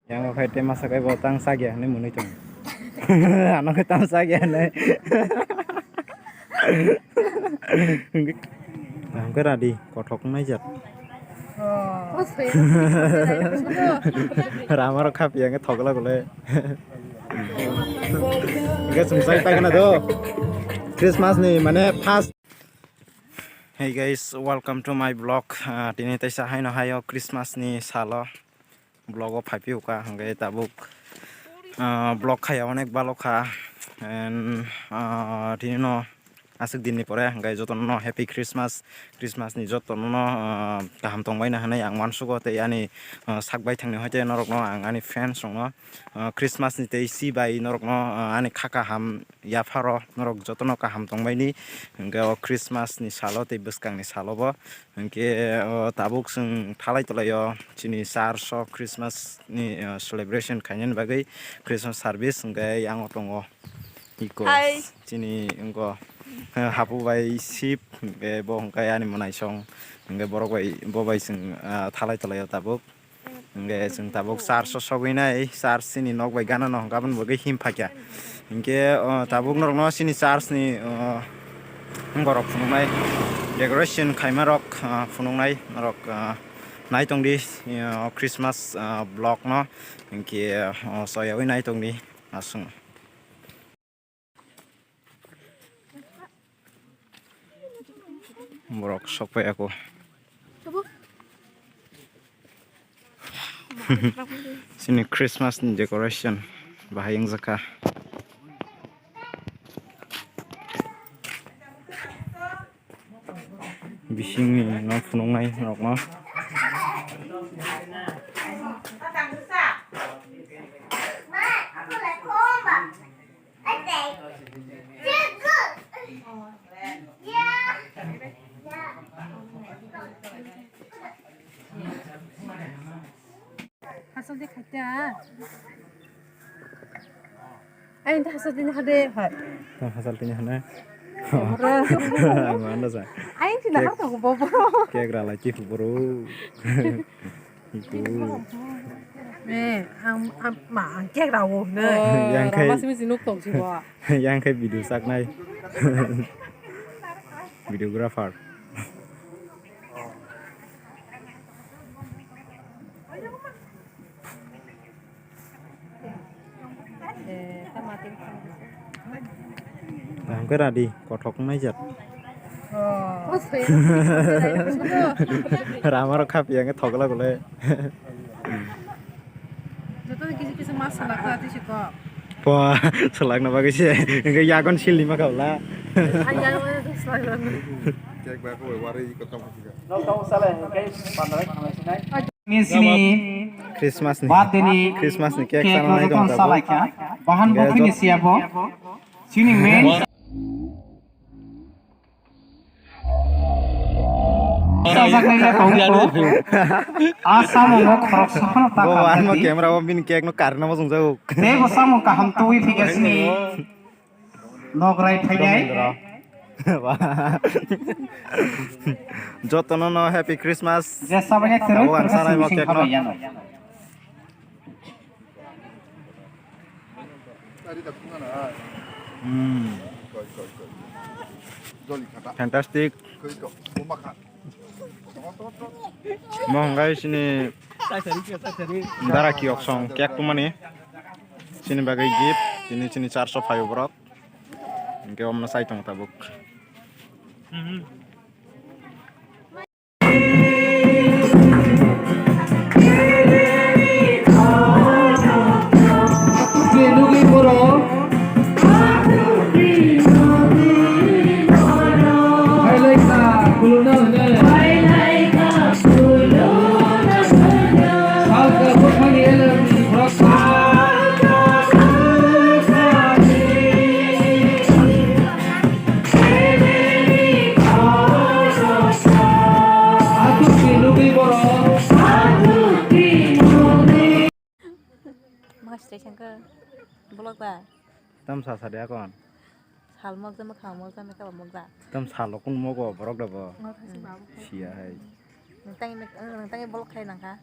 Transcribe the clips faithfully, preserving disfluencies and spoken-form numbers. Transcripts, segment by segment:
Yang khe tei masa khe bo tang sagya hinwi mwnwi tong. Ano khe tang sagya hinwi. Hwnkhe radi kothok wngnai jak. Rama rok khapiya hwnkhe thogla gole. Hwnkhe chwng chai ta gana do. Christmas ni mane first. Hey guys, welcome to my vlog. Ah, tini teisa haino hayo Christmas ni salo. Vlog o phai phiyokha, hwnkhe tabuk, ah, vlog khaya onek balokha. And, ah, tini no aswk din ni pore, hwnkhe jotono no happy Christmas, Christmas ni jotono no, ah, kaham tongbaina hinwi ang uansugo, tei ani, ah, sak baithang ni hoite norok no ang ani friends rok no, ah, Christmas ni tei si bai norok no, ah, ani kha kaham yapharo norok jotono kaham tongbaini, hwnkhe o Christmas ni salo tei bwskang ni salo bo. Hwnkhe, o, tabuk chwng thalai tolai o chini church o Christmas ni, o, celebration khainani bagwi Christmas service hwnkhe yang o tongo. Iko Hai. Chini wngko, hapu bai sip, hwnkhe bo hwnkhe ani mwnaisong, hwnkhe borok bai, bo bai chwng, ah, thalai tolai o tabuk. Hwnkhe chwng tabuk church o sogwi nai, church chini nok bai gana no hwnkhe aboni bagwi him phakya. Hwnkhe, o, tabuk norokno chini church ni, o, borok phunuknai, decoration khaimarok, o, phunuknai norok, o, naitongdi, o, Christmas, o, vlog no. Hwnkhe, o, soyawi naitongdi aswk. Borok sokpai ako. Chini Christmas ni decoration bahai wngjakha. Bisingni no phunuknai norokno. Hasal de khaita. Ai, ente hasal de hade, hai. Tang hasal tini hana. Ora. Ang anda sa. Ai, ente nahar to bobo. Kek ralai ki boro. Itu. Eh, ang, ang, ma, ang kek rawo, ne. Yang kai. Rama simi sinuk tong si bo. Yang kai video saknai. Videographer. Ang khe radi, kothok wngnai jak. Rama rok khapiya hwnkhe thogla gole. Joto kisi kisi mas salak ta tisi ko. Pua, salak na bagwi se. Hwnkhe yagon sil ni ma khaula. Ang yagon sil ni ma. Cake bai ko wari ko tong ka. Nini sini Christmas ni, birthday ni Christmas ni cake cake sana no nai joton tong salai kha. Bahan bo kini siya bo. Sini main. Sajak nai le tong ko. Asam mo khorok sa khano ta. Bo an mo camera bo bini cake no karna mo jung jago. Tei bo samung kaham twi thik sini. Nograi phainai. Jotono no happy Christmas. Jesa banya terus. Abo ang sanai mo cake no. Hmm. Fantastic. Mo hwnkhai sini dara kiyok song cake tumani. Sini bagwi gift, tini sini church o phaio borok. Hwnkhe omno chai tongo tabuk. Nugwi borok. Phailai kha, khulumna hwnwi. Salka bwkhani elerni khoroksa. Atukni nugwi borok. Mas tei sangka vlog ba. Tam sa sa de akon. Sal mokja, mwkhang mokja, makeup mokja. Tam salo kun mogo borok da bo. Siya hai. Nang tangi mek-, nang tangi bolok khai nang kha.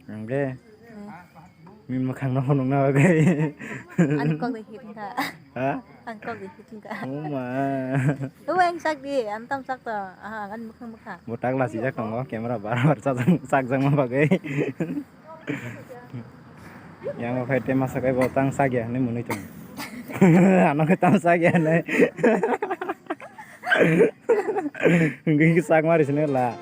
Nang de. Ni mwkhang no phunukna bagwi. Ani kok de hit wngkha. Ha? Ang kok de hit wngkha. Oh ma. Uwe ang sak di, ang tam sak to. Aha, ang ani mwkhang mwkha. Bo tak lasi jak tongo, camera bar bar chajak, chakjakma bagwi. Yang khai te masa kai bo tang sak ya, ni mwnwi tong. Ano khai tang sak ya, ne. Hingke hingke sak mari sini la.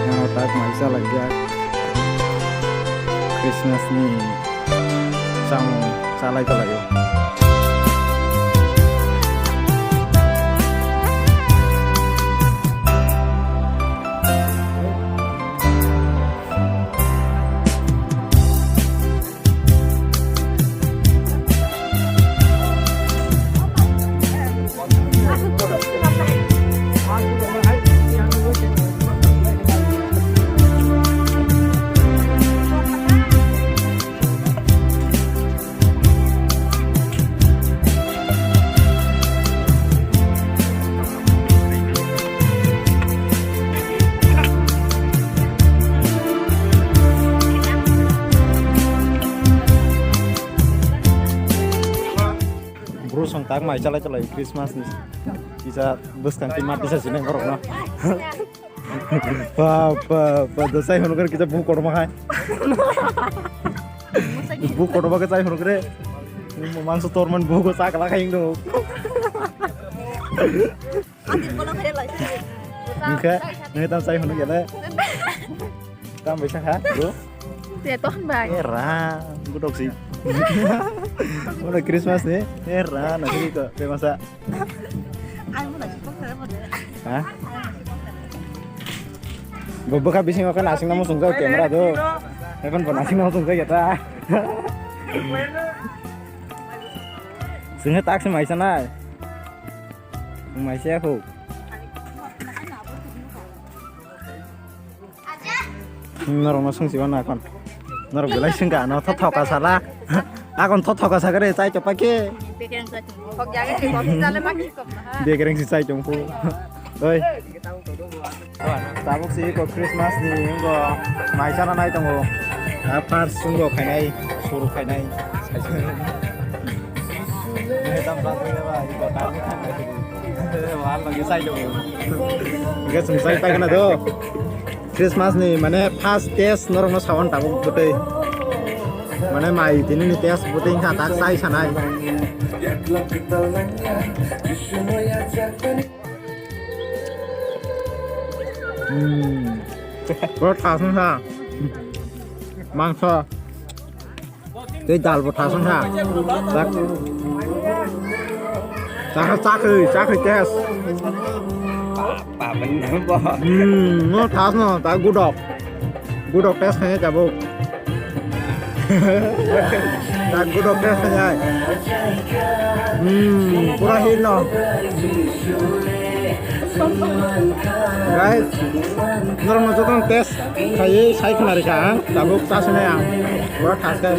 Yang tak mai salai ya. Christmas ni samung salai salai yo. Bro, song tak mai chalai chalai Christmas ni kisa bwskang twi ma tisa sinai borok no. Ba, ba, ba, da sai hono kisa bu kotorma hai. Bu kotorma khe sai hono kre. Mangso torman bu ko sakla khai do. Hingke, nini tam sai hono gele. Tam bai sakha, bro? Te ton bai. Era, gudok si. Mula Christmas ni, era, na sini to, te masa. Ha? Bo bwkha bising o khe nasing namo swngjak camera do. Ekhon bo nasing namo swngjak ya ta. Senghe tak se maisa nai. Maisa ya ho. Norok no sung siwa na kon. Norok belai sung ka no thothoka sala. Akon thothoka sakare chai chopake. Bekereng si chai tong phu. Oi. Tabuk si ko Christmas ni ngo maisa na nai tongo. A first sungo khainai, suru khainai. Tam ba ko ba ko ta ni khainai. Wal lagi sai tongo. Ge sung sai ta kana do. Christmas ni mane first test norok no sawan tabuk bwtwi. Mane mai tini ni test bwtwi wngkha tak chai sanai. Hmm. Bro, thasung sa. Mangso. Tei dal bo thasung sa. Tak. Chakha chakhi, chakhi test. Pabon bo. Hmm, no thas no, tak gudok. Gudok test khainai tabuk. Tak gudok test khainai. Hmm, pura hino. Guys, norok no jotong test khaiwi sai khna rikha ang, tabuk chasinai ang. Pura thas khe.